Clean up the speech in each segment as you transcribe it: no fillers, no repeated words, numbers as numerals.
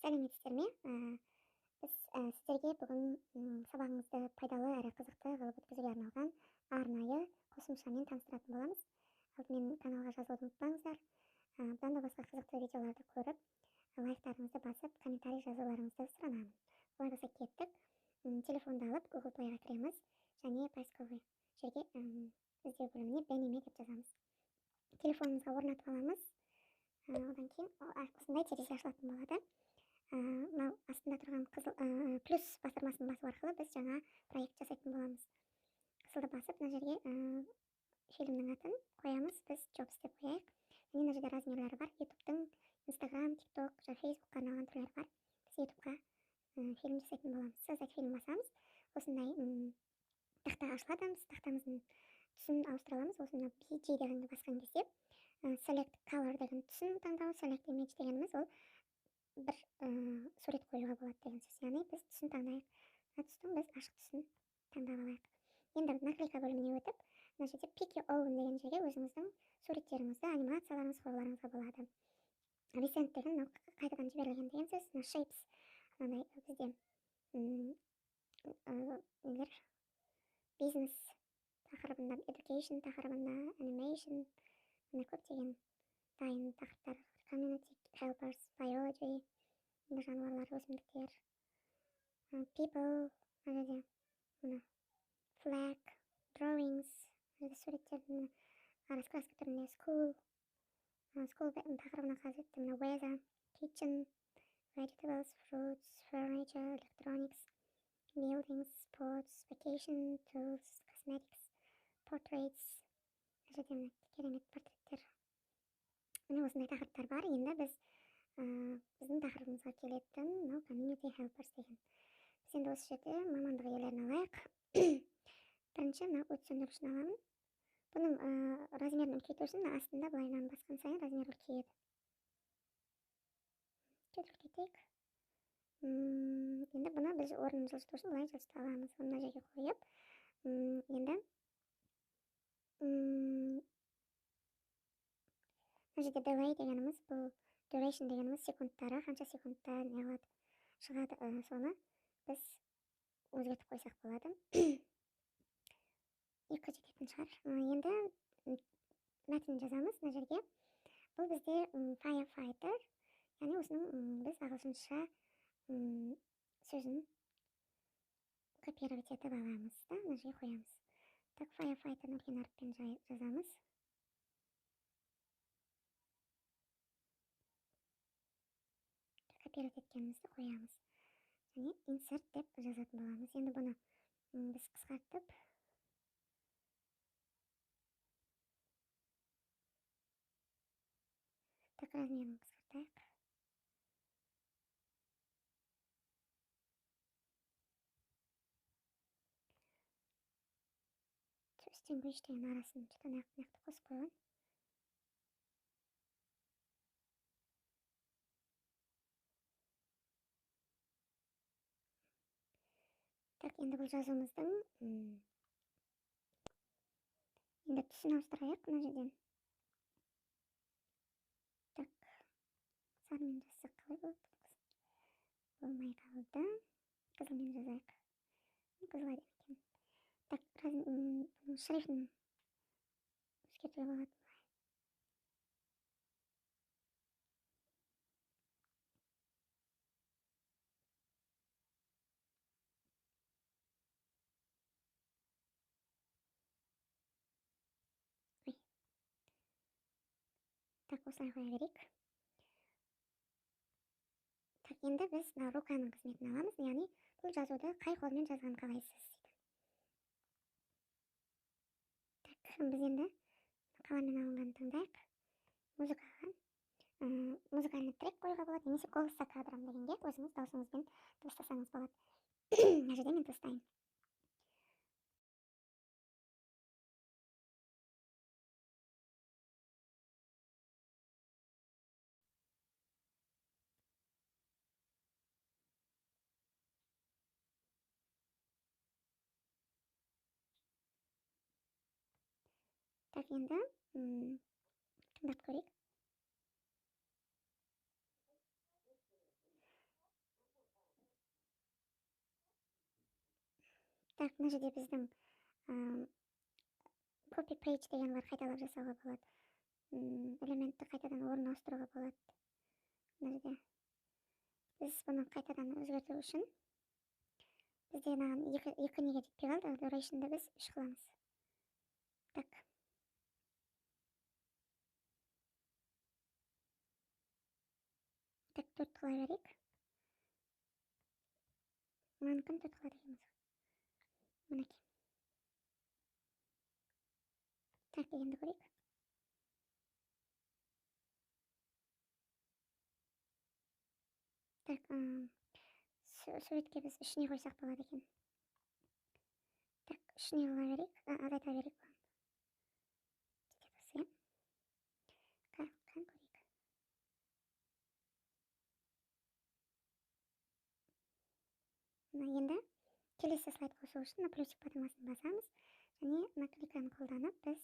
Сәлеметсіздер ме? Біз сіздерге бүгін сабағыңызды пайдалы әрі қызықты қылып өткізуге арналған арнайы қосымшамен таныстыратын боламыз. Алдымен каналға жазылуды ұмытпаңыздар. Бұдан да басқа қызықты видеоларды көріп, лайктарыңызды басып, комментарий жазуларыңызды сұранамын. Олай болса кеттік. Телефонды алып Google Play-ға кіреміз және поисковый жерге іздеу бөліміне Benime деп жазамыз. Телефонымызға орнатып аламыз. Одан кейін осындай терезе ашылатын болады. Мынау астында тұрған қызыл плюс батырмасын басу арқылы біз жаңа проект жасайтын боламыз. Қызылды басып, мына жерге фильмнің атын қоямыз, біз Jobs деп қояйық. Және мына жерде размерлері бар. YouTube-тың, Instagram, TikTok, және Facebook-қа арналған түрлері бар. Біз YouTube-қа фильм жасайтын боламыз. Создать фильм басамыз. Осындай тақта ашылады. Біз тақтамыздың түсін ауыстыра аламыз. Осыны BG дегенді басқан кезде Select Color деген түсін таңдау, Select Image дегеніміз ол бір сурет қоюға болады деген сөз. Яғни біз түсін таңдайық. Мына түстің біз ашық түсін таңдап алайық. Енді наклейка бөліміне өтіп, мына жерде Pick Your Own деген жерге өзіңіздің суреттеріңізді, анимацияларыңызды қоюларыңызға болады. Recent деген мынау қайтадан жіберілген деген сөз. Мына Shapes мынандай бізде нелер бизнес тақырыбында, education тақырыбында, animation, мына көптеген дайын тақырыптар, community helpers, biology, мына жануарлар, өсімдіктер, people, мына жерде мына flag, drawings, мына жерде суреттер, мына раскраска түрінде, school, school тақырыбына қажетті мына weather, kitchen, vegetables, fruits, furniture, electronics, buildings, sports, vacation, tools, cosmetics, portraits. Мына жерде мына керемет портреттер. Міне осындай тақырыптар бар. Енді біз біздің тақырыбымызға келетін мынау community helpers деген. Біз енді осы жерде мамандық иелерін алайық. Бірінші мынау өрт сөндірушіні аламын. Бұның размерін үлкейту үшін мына астында былай мынаны басқан сайын размер үлкейеді. Үлкейтейік. Енді бұны біз орнын жылжыту үшін былай жылжыта аламыз. Оны мына жерге қойып, енді мына жерде delay дегеніміз бұл duration дегеніміз секундтары, қанша секундта не қылады, шығады, соны біз өзгертіп қойсақ болады. 2 жететін шығар. Енді мәтін жазамыз мына жерге. Бұл бізде firefighter, яғни осының біз ағылшынша сөзін копировать етіп аламыз да, мына жерге қоямыз. Так, firefighter үлкен әріппен жазамыз. Копировать еткенімізді қоямыз. Және insert деп жазатын боламыз. Енді бұны біз қысқартып так, размерін қысқартайық. Distinguish деген арасын что-то мына қосып қойған. Так, енді бұл жазуымыздың енді түсін ауыстырайық мына жерден. Так, сарымен жазсақ қалай болады? Болмай қалды. Қызылмен жазайық. Қызыл әдемі екен. Так, бұның шрифтін өзгертуге болады. Ой. Так, осылай қоя берейік. Так, енді біз мына руканың қызметін аламыз, яғни бұл жазуды қай қолмен жазған қалайсыз дейді. Так, біз енді қаламмен алынғанын таңдайық. Музыкаға, музыкальный трек қоюға болады, немесе голос за кадром дегенге өзіңіз даусыңызбен дыбыстасаңыз болады. Мына жерде мен дыбыстайын. Так, енді тыңдап көрейік. Так, мына жерде біздің copy page деген бар, қайталап жасауға болады. Элементті қайтадан орнына ауыстыруға болады. Мына жерде біз бұны қайтадан өзгерту үшін бізде мынаған екі неге жетпей қалды, duration'ды біз 3 қыламыз. Так. Так, 4 қыла берейік. Мынаныкін 4 қылады екенбіз. Мінекей. Так, дегенді көрейік. Так, суретке біз үшіне қойсақ болады екен. Так, үшіне қыла берейік, азайта берейік. Жетеді осы, иә? Қан көрейік. Мына енді келесі слайд қосу үшін мына плюсик батырмасын басамыз және наклейканы қолданып біз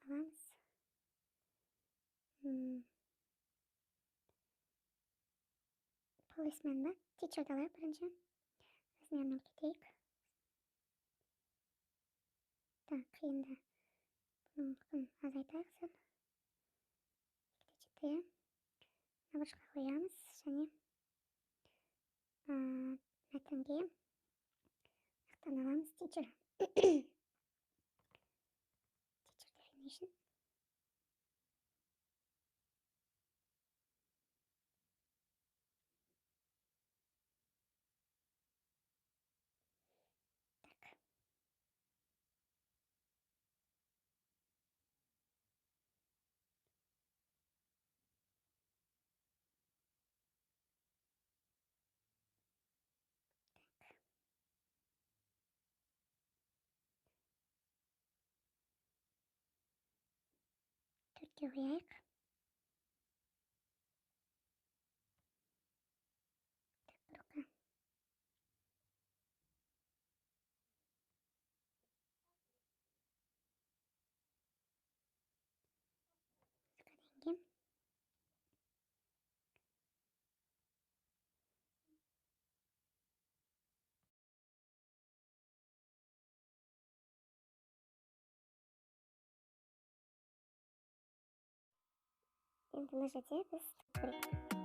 аламыз. Policeman ба? Teacher'ді алайық бірінші. Размерін үлкейтейік. Так, енді бұның азайтайық сәл. Жеті. Мына бұрышқа қоямыз және мәтінге жақтан аламыз teacher. Teacher definition. Так. Төртке қояйық. Так, бір рука. Енді мына жерде біз көрейік.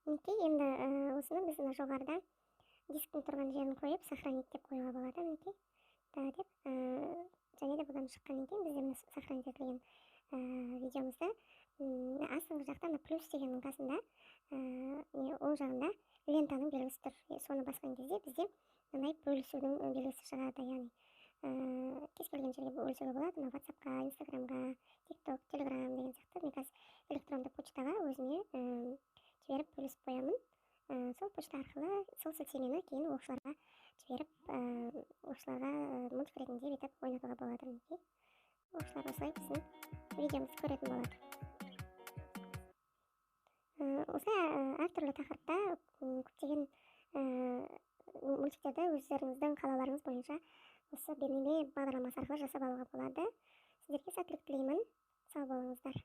Мінекей, енді осыны біз мына жоғарыда дисктің тұрған жерін қойып, сохранить деп қоюға болады, мінекей. Да деп, және де бұдан шыққаннан кейін бізде мына сохранить етілген видеомызды астыңғы жақта мына плюс дегеннің қасында, оң жағында лентаның белгісі тұр. Соны басқан кезде бізде мынандай бөлісудің белгісі шығады, яғни кез келген жерге бөлісуге болады, мына WhatsApp-қа, Instagram-ға, TikTok, Telegram деген сияқты. Мен қазір электронды почтаға өзіме жіберіп бөлісіп қоямын. Сол почта арқылы сол сілтемені кейін оқушыларға жіберіп, оқушыларға мультик ретінде бүйтіп ойнатуға болады. Мінекей, оқушылар осылай біздің видеомызды көретін болады. Осылай әртүрлі тақырыпта көптеген мультиктерді өздеріңіздің қалауларыңыз бойынша осы Бейнеме бағдарламасы арқылы жасап алуға болады. Сіздерге сәттілік тілеймін. Сау болыңыздар.